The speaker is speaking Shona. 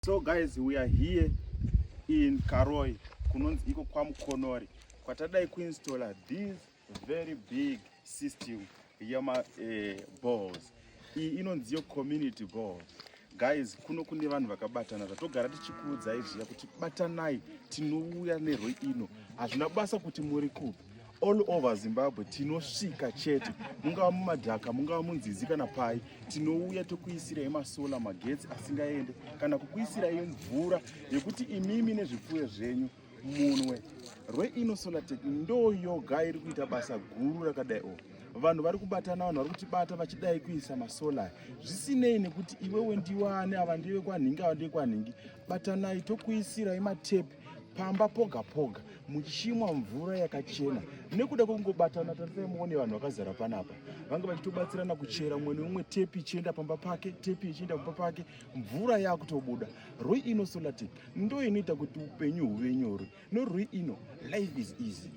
So guys, we are here in Karoi, kunonzi iko kwaMukonori, kwatadai kuinstalla this very big system yema boreholes. Iyi inonzi yo community boreholes. Guys, kuno kune vanhu vakabatana. Zvatogara tichikuudzai zviya kuti batanai, tinouya nerwe ino. Hazvina basa kuti muri kupi, all over Zimbabwe tinosvika chete. Mungava mumadhaka, mungava munzizi kana pai, tinouya tokuisirai masolar, magetsi asingaende, kana kukuisirai mvura yekuti imimi nezvipfuyo zvenyu munwe. Rweino Solartech ndo yoga iri kuita basa guru rakadai. O vanhu vari kubatana, vanhu vari kutibata vachidai kuisa masolar, zvisinei nekuti iwewe ndiwane, ava ndive kwanhingi, ava ndive kwanhingi. Batanai, tokuisirai matepi pamba poga poga, muchimwa mvura yakachena nekuda kwekungobatana. Tarisai muone vanhu vakazara panapa, vanga vachitobatsirana kuchera, mumwe neumwe tepi ichienda pamba pake, tepi ichienda pamba pake, mvura yakutobuda. Rweino Solartech ndo inoita kuti upenyu huve nyore. NoRweino, life is easy.